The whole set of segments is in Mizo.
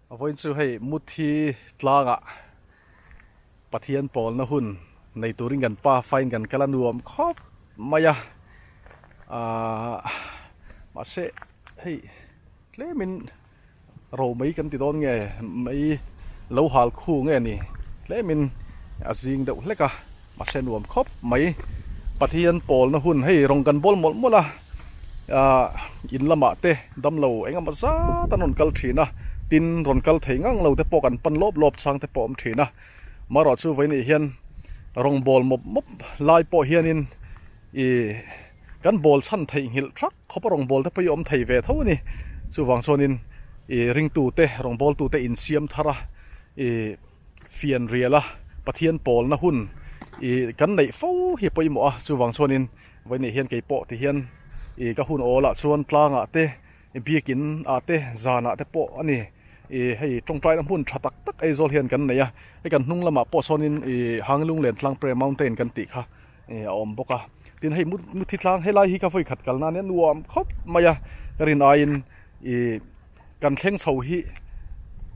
Vawiin chu hei Muthi tlangah Pathian pawlna hun nei turin kan pa fain kan kal a nuam khawp mai a, aah mahse hei tlemin ro mai kan ti dawn nge mai lo hal khu nge ni tlemin a zing deuh hlek a mahse nuam khawp mai Pathian pawlna hun hei rawng kan bawl mawlh mawlh a ah in lamah te damlo eng emaw zat an rawn kal thin a tin rawn kal thei ngang lo te pawh kan pan lawp lawp chang te pawh a awm thin a marawh chu vawiin hian rawng bawl mawp mawp lai pawh hianin ih kan bawl chhan theihnghilh thak. Khawpa rawngbâwl te pawh hi awm thei ve tho a ni. Chuvang chuanin ih ringtute, rawngbâwltute insiam thar a, ih fian rial a, Pathian pâwlna hun ih kan neih fo hi a pawimawh a. Chuvang chuanin vawiinah hian kei pawh ti hian ih ka hun awlah chuan tlangah te, biakin ah te, zanah te pawh a ni. Ih hei tawngtaina hmun tha tak tak Aizawl hian kan nei a. Hei kan hnung lamah pawh sawnin ih Hanglunglen Tlang Prayer Mountain kan tih kha. a awm bawk a tin hei muthi tlang helai hi ka vawi khat kalna ania nuam khawp mai a ka rin aiin ih kan thleng chho hi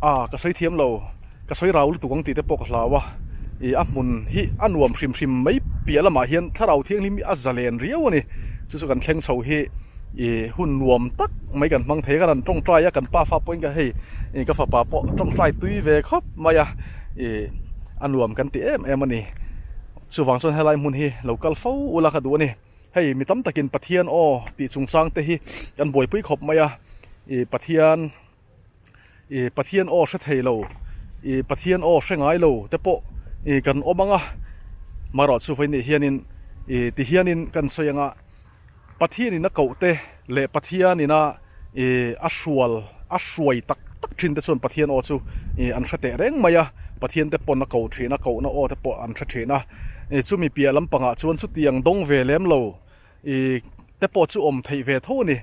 a ka sawi thiam lo ka sawi rau lutuk ang tih te pawh ka hlau a ih a hmun hi a nuam hrim hrim mai piah lamah hian thlarau thianghlim hi a zalen riau a ni chu chu kan thleng chho hi ih hun nuam tak mai kan hmang thei a kan han tawngtai a kan pa fa pawhin ka hei ih ka fapa pawh tawngtai tui ve khawp mai a ih a nuam kan ti em em a ni. Chuvang chuan helai hmun hi lo kal fo ula ka duh a ni. Hei mi tam takin Pathian aw tih chungchang te hi kan buaipui khawp mai a, ih Pathian ih Pathian aw hre thei lo, ih Pathian aw hre ngai lo te pawh ih kan awm ang a, marawh chu vawiin nih hianin ih ti hianin kan sawi ang a, Pathianin a koh te leh Pathianin a ih a hrual a hruai tak tak thin te chuan Pathian aw chu ih an hre teh reng mai a, Pathian te pawn a ko thin a, kohna aw te pawh an hre thin a, ih chumi piah lampangah chuan chutiang dawng ve lem lo ih te pawh chu awm theih ve tho a ni.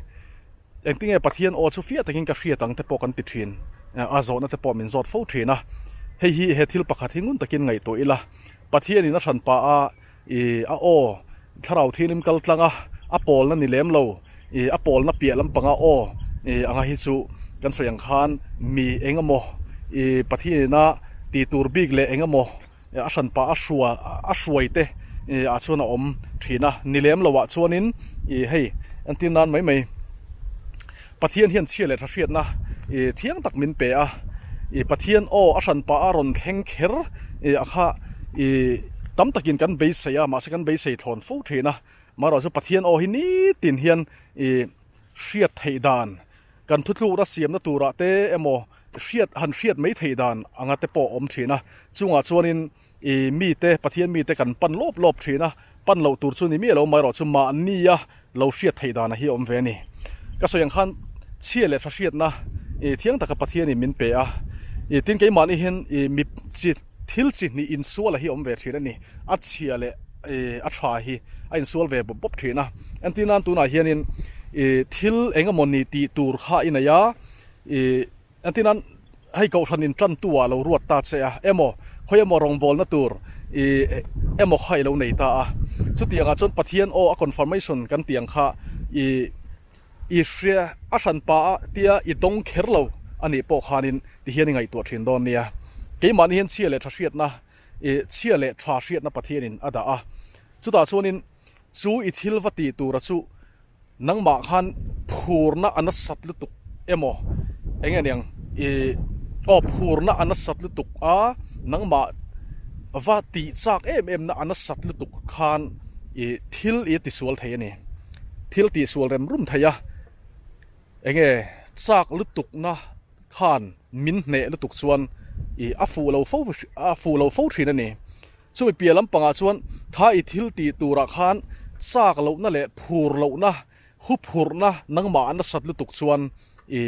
Engtinge Pathian aw chu fiah takin ka hriat ang te pawh kan ti thin a, zawhna te pawh min zawt fo thin a, hei hi he thil pakhat hi ngun takin ngaihtuah ila, Pathianin a hranpa a I a aw, thlarau thilim kal tlang a, a pawlna ni lem lo, i a pawlna piah lampanga aw i anga hi chu kan sawi ang khan mi eng emaw i Pathianina ti tur bik leh eng emaw a hranpa a hrua a hruai te i ah chuan a awm thin a, ni lem lo ah chuanin i hei entir nan mai mai. Pathian hian chhia leh tha hriatna i thiang tak min pe a, i Pathian aw a hran pah a rawn thleng kher i a kha i tam takin kan beisei a, mahse kan beisei thlawn fo thin a, marawh chu Pathian aw hi nitin hian i hriat theih dan, kan thutlukna siamna turah te emaw hriat han hriat mai theih dan anga te pawh a awm thin a, chungah chuanin I mite, Pathian mite kan pan lawp lawp thin a, pan loh tur chu ni miah lo mai erawh chu mahnia lo hriat theih dana hi a awm ve a ni. Ka sawi ang khan chhia leh tha hriatna i thiang taka Pathianin min pe a, i tin keimahni hian i mi chi thil chi hnih insuala hi a awm ve thin a ni, a chhia leh i a tha hi a insual ve bawp bawp thin a. Entir nan tunah hianin i thil eng emaw ni tih tur kha i nei a, i Engtin hei kohhran in tantu ah lo ruat ta che a, emaw khawi emaw rawngbawlna tur i emaw kha i lo nei ta a, chutiang ah chuan Pathian aw a confirmation kan tih ang kha i i hria a hran pa a tia i dawng kher lo a nih pawh khanin ti hian i ngaihtuah thin dawn nia. Keimahni hian chhia leh tha hriatna i chhia leh tha hriatna Pathianin a dah a, chutah chuanin chu i thil va tih tura chu Nangmah khan phurna a nasat lutuk emaw eng nge niang i aw phurna a nasat lutuk a nangmah va tih chak em em na a nasat lutuk khan i thil i tisual thei a ni. Thil tihsual rem rum thei a eng nge chak lutuk na khan min hneh lutuk chuan i a fuh lo fo a fuh lo fo thin a ni. Chumi piah lampangah chuan kha i thil tih turah khan chak lohna leh phur lohna, huphurhna nangmah a nasat lutuk chuan i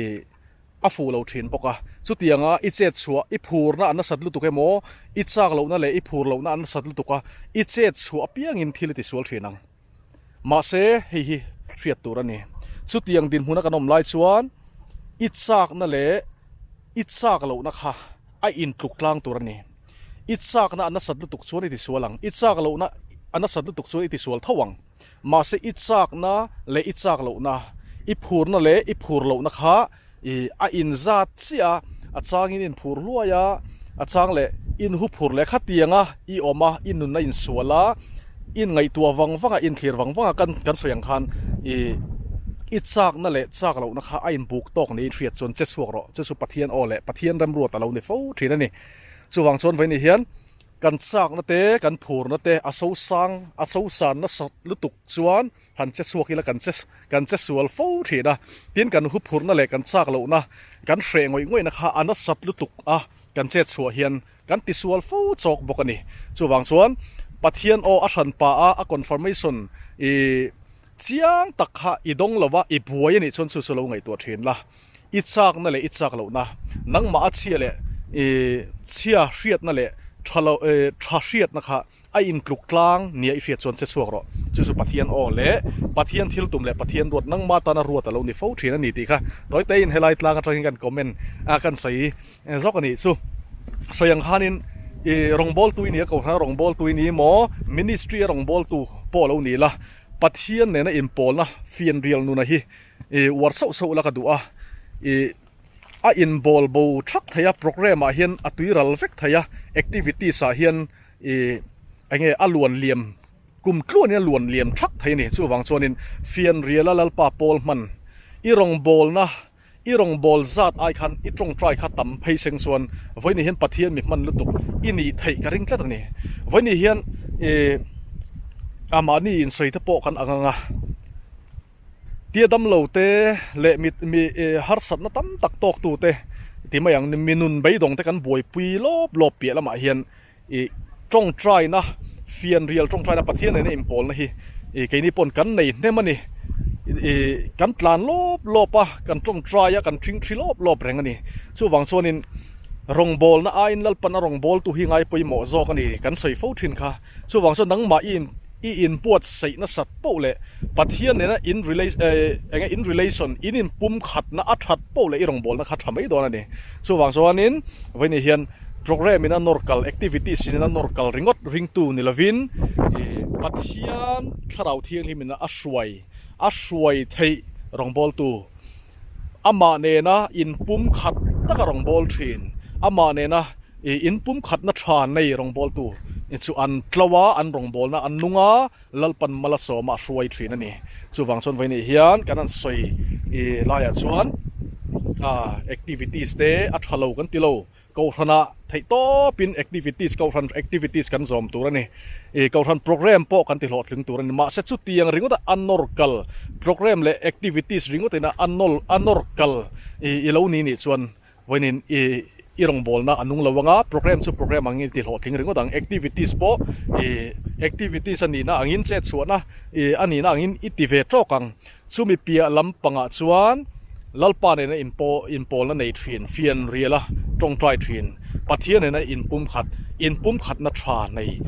a fuh lo thin bawk a. Chutianga i chet chhuah, i phurna a nasat lutuk emaw, i chak lohna leh i phur lohna a nasat lutuk a, i chet chhuah apiangin thil i tisual thin ang. Mahse, hei hi hriat tur a ni. Chutiang dinhmuna kan awm lai chuan i chakna leh i chak lohna kha a intluk tlang tur a ni. I chakna a nasat lutuk chuan i tisual ang, i chak lohna a nasat lutuk chuan i tisual tho ang. Mahse i chakna leh i chak lohna, i phurna leh i phur lohna kha i a inzat chiah a, A changin in phur hluai a, a chang leh in hu phur leh khatiang a i awm a, i nun a insual a, in ngaihtuah vang vang a, in thlir vang vang a kan kan sawi ang khan i i chakna leh chak lohna kha a inbuk tawk niin hriat chuan che chhuak rawh. Chu chu Pathian aw leh Pathian remruat a lo ni fo thin a ni. Chuvang chuan vawiin hian kan chakna te, kan phurna te a sosang a sosan nasat lutuk chuan Han che chhuak ila kan che kan che sual fo thin a, tin kan huphurhna leh kan chak lohna, kan hreh ngawih ngawihna kha a nasat lutuk a, kan chet chhuah hian kan ti sual fo chawk bawk a ni. Chuvang chuan Pathian aw a hran pa a, a confirmation i chiang tak kha i dawng lo a, i buai a nih chuan chu chu lo ngaihtuah thin la. I chakna leh i chak lohna, nangmah a chhia leh i chhia hriatna leh tha lo tha hriatna kha A intluk tlang nia i hriat chuan che chhuak rawh. Chu chu Pathian aw leh Pathian thil tum leh Pathian ruat nangma tana ruat a lo ni fo thin a ni tih kha tawi teiin helai tlang atangin kan comment a kan sawi zawk a nih chu. Sawi ang khanin i rawngbawltu i ni a, kohhran a rawngbawltu i ni maw, ministry a rawngbawltu pawh a lo ni la, Pathian nena inpawlna fianrial nuna hi i uar sauh sauh la ka duh a, i a inbawl bo thak thei a, programme ah hian a tuiral vek thei a, activities ah hian I enge a luan liam kum tluanin a luan liam thak thei a ni. Chuvang chuanin fianriala Lalpa pawl hman i rawngbawlna, i rawngbâwl zat ai khan i tawngtai kha tam phei seng chuan vawiin hian Pathian mi hman lutuk i nih theih ka ring tlat a ni. Vawiin hian i a mahni insawi te pawh kan ang ang a. Tia damlo te leh mi mi harsatna tam tak tawktu te ti mai ang mi nun beidawng te kan buaipui lawp lawp piah lamah hian i tawngtaina fianrial tawngtaina Pathian nena inpawlna hi i keini pawn kan nei hnem a ni. I kan tlan lawp lawp a, kan tawngtai a, kan thingthi lawp lawp reng a ni. Chuvang chuanin rawngbawlna aiin Lalpan a rawngbawltu hi ngai pawimawh zawk a ni kan sawi fo thin kha. Chuvang chuan nangmah i in i inbuatsaih nasat poh leh Pathian nena in eng in relation in inpumkhatna a that poh leh i rawngbawlna kha tha mai dawn a ni. Chuvang chuanin vawiin hian program in a nawr kal, activities in a nawr kal ringawt ringtu ni lovin i Pathian thlarau thianghlim in a hruai a hruai theih rawngbawltu amah nena inpumkhat taka rawngbâwl ṭhin, amah nena inpumkhatna ṭha nei rawngbâwltu chu an tlo a, an rawngbâwlna an nung a, Lalpan mal a sawm a, a hruai ṭhin a ni. Chuvang chuan vawiin hian kan han sawi laiah chuan activities te a ṭha lo kan ti lo. Kohhranah theih tawpin activities, Kohhran activities kan zawm tur a ni. Ih, Kohhran program pawh kan ti hlawhtling tur a ni. Mahse chutiang ringawta a nawr kal, program leh activities ringawtin a nawl, a nawr kal i lo ni nih chuan vawiin i i rawngbawlna a nung lo ang a, program chu program angin i ti hlawhtling ringawt ang. Activities pawh ih activities a nihna angin chetchhuahna ih a nihna angin i ti ve tawk ang. Chumi piah lampangah chuan Lalpa nena inpawlna nei thin, fianriala tawngtai thin, Pathian nena inpumkhat, inpumkhatna tha nei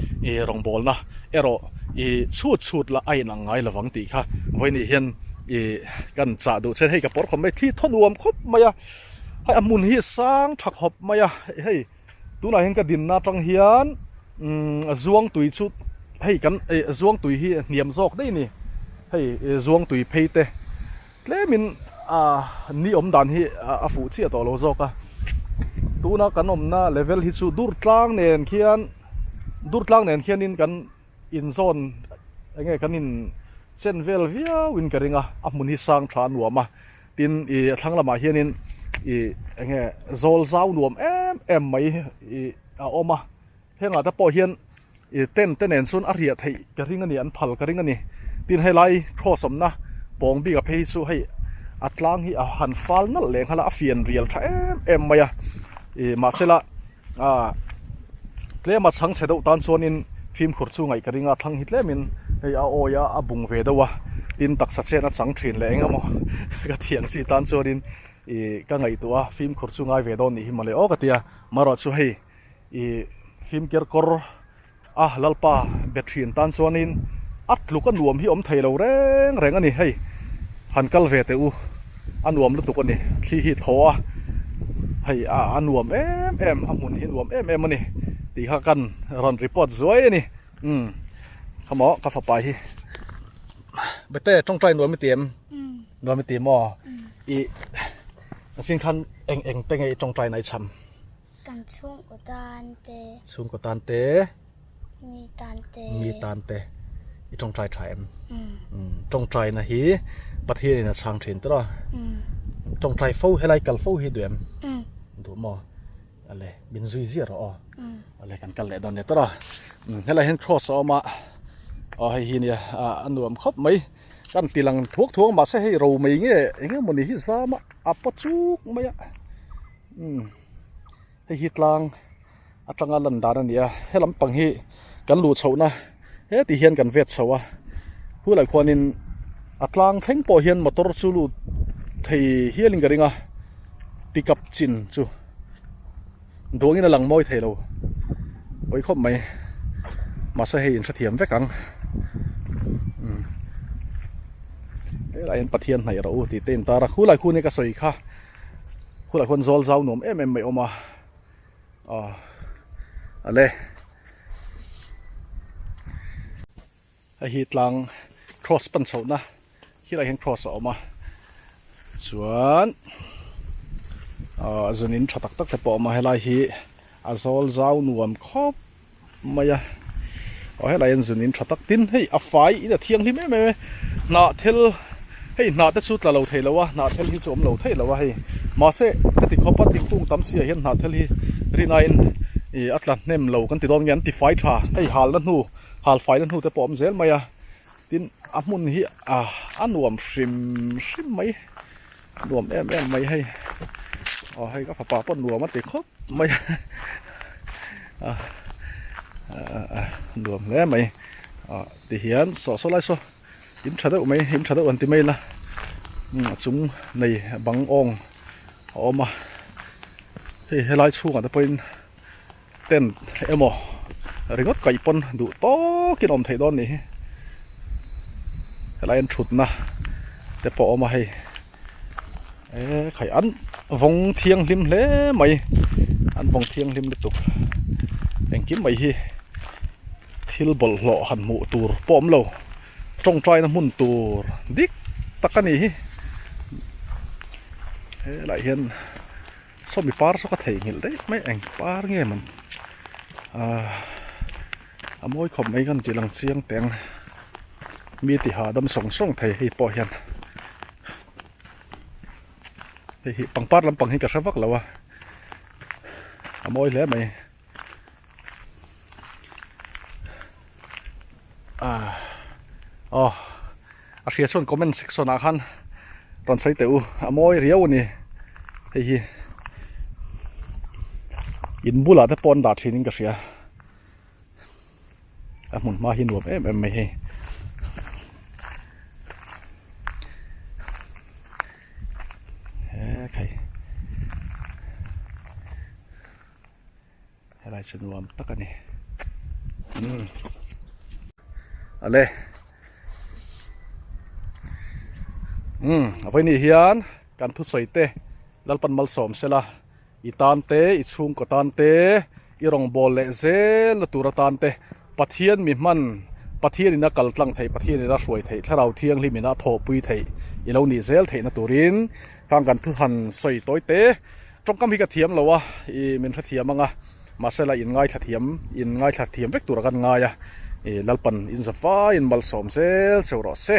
rawngbawlna erawh i chhut chhut la a inang ngai lovang tih kha vawiin hian i kan chah duh che. Hei ka pawr khawp mai, thli thaw nuam khawp mai a, hei a hmun hi sang tha khawp mai a, hei tunah hian ka dinna atang hian zuang tui chu hei kan zuang tui hi hniam zawk daih a ni hei zuang tui phei te tlemin ni awm dan hi a fuh chiah tawh lo zawk a tuna kan awmna level hi chu dur tlang nen khian dur tlang nen khianin kan inzawn enge kan in chen vel viau in ka ring a a hmun hi sang tha a nuam a. Tin, i a thlang lamah hianin i eng nge zawl zau nuam em em mai i a awm a, hengah te pawh hian i tent te nen chuan a riah theih ka ring a ni, an phal ka ring a ni. Tin, helai cross awmna pawng bik a phei hi chu hei a tlang hi a han fal nalh leh nghal a, a fian rial tha em em mai a, i mahsela A tlema chhang chhe deuh tan chuanin fimkhur chu ngaih ka ring a, thlang hi tlemin hei a awi a, a bung ve deuh a, tin taksa chen a chang thin leh eng emaw ka thian chi tan chuanin ih ka ngaihtuah a, fimkhur chu ngai ve dawn nih hi mawle aw ka ti a, marawh chu hei ih fimker kawr A Lalpa be thin tan chuanin a tluk a nuam hi awm thei lo reng reng a ni. Hei han kal ve teh u, a nuam lutuk a ni. Thli hi thaw a, hei a nuam em em, a hmun hi nuam em em a ni tih kha kan rawn report zuai a ni. Umm kha maw ka fapa hi Bete tawngtai nuam i ti em? Nuam i ti maw? I. Nachin khan eng eng te nge i tawngtai na i cham? Kan chhungkaw tan te. Chhungkaw tan te. Mi tan te. Mi tan te. I tawngtai tha em? Umm. Tawngtai na hi Pathian in a chhang thin tawh a. Umm. Tawngtai fo helai kal fo hi duh em? Umm. Duh maw? Ale min zui ziah rawh aw. Ale kan kal leh dawn nia tawh a. Helai hian cross a awm a, aw hei hi nia a nuam khawp mai. Kan ti lang thuak thuak mahse hei ro mai nge eng emawni hi zam a a paw chuk mai a. Umm hei hi tlang atanga lan dan a ni a, he lampang hi kan luh chhohna heti hian kan vet chho a. Hulai khuanin a tlang thleng pawh hian motor chu lut thei hialin ka ring a, pickup chin chu duangin a lang mawi thei lo pawi khawp mai mahse hei in hrethiam vek ang umm helaiah hian Pathian hnaih rawh u tih te in tar a khulai khu nia ka sawi kha khulai khuan zawl zau nuam em em mai a awm a aw ale. Hei hi tlang cross pan chhohna khilaiah hian cross a awm a chuan ahh zun in tha tak tak te pawh a awm a helai hi a zawl zau nuam khawp mai a aw helai hian zun in tha tak tin hei a fai in a thianghlim em em e hnah thil hei hnah te chu tla lo thei lo a hnah thil hi chu awm lo thei lo a hei mahse heti khawpa thingkung tam si ah hian hnah thil hi rinaiin ih a tla hnem lo kan ti dawn nge an ti fai tha hei halna hnu hal faina hnu te pawh a awm zel mai a tin a hmun hi ah a nuam hrim hrim mai a nuam em em mai hei aw hei ka fapa pawh nuam a ti khawp mai a ah nuam hle mai ah tihian saw saw lai saw. In tha deuh mai in tha deuh an ti mai la a chung nei bang awng a awm a hei helai chhungah te pawhin tent emaw ringawt kaih pawn duh tawkin a awm theih dawn a nih hi helai an thutna te pawh a awm a hei eh khai an vawng thianghlim hle mai an vawng thianghlim lutuk engkim mai hi. Thil bawlhhlawh han hmuh tur pawh awm lo, tawngtaina hmun tur dik tak a ni hi. Helaiah hian sawmi par saw ka theihnghilh daih mai eng par nge man ahh a mawi khawp mai kan tih lang chiang teh ang mi ti hahdam sawng sawng thei hei pawh hian hei hi pangpar lampang hi ka hre vak lo a a mawi hle mai. Ah aw a hria chuan comment section ah khan rawn sawi teh u a mawi riau a ni hei hi in bulah te pawh an dah thin in ka hria a hmun hma hi nuam em em mai hei. Helai chu nuam tak a ni. Umm. Ale. Umm, a vawiin hian kan thusawi te Lalpan malsawm sela i tan te, i chhungkaw tan te, i rawngbâwl leh zel na tur atan te Pathian mi hman, Pathian in a kal tlang theih, Pathian in a hruai theih, Thlarau Thianghlim in a thawhpui theih i lo nih zel theihna turin Khang kan thu han sawi tawi te, tawngkam hi ka thiam lo a, i min hrethiam ang a, mahse la in ngaithla thiam, in ngaithla thiam vek tur a kan ngai a, i Lalpan in za vai in malsawm zel cheu rawh se.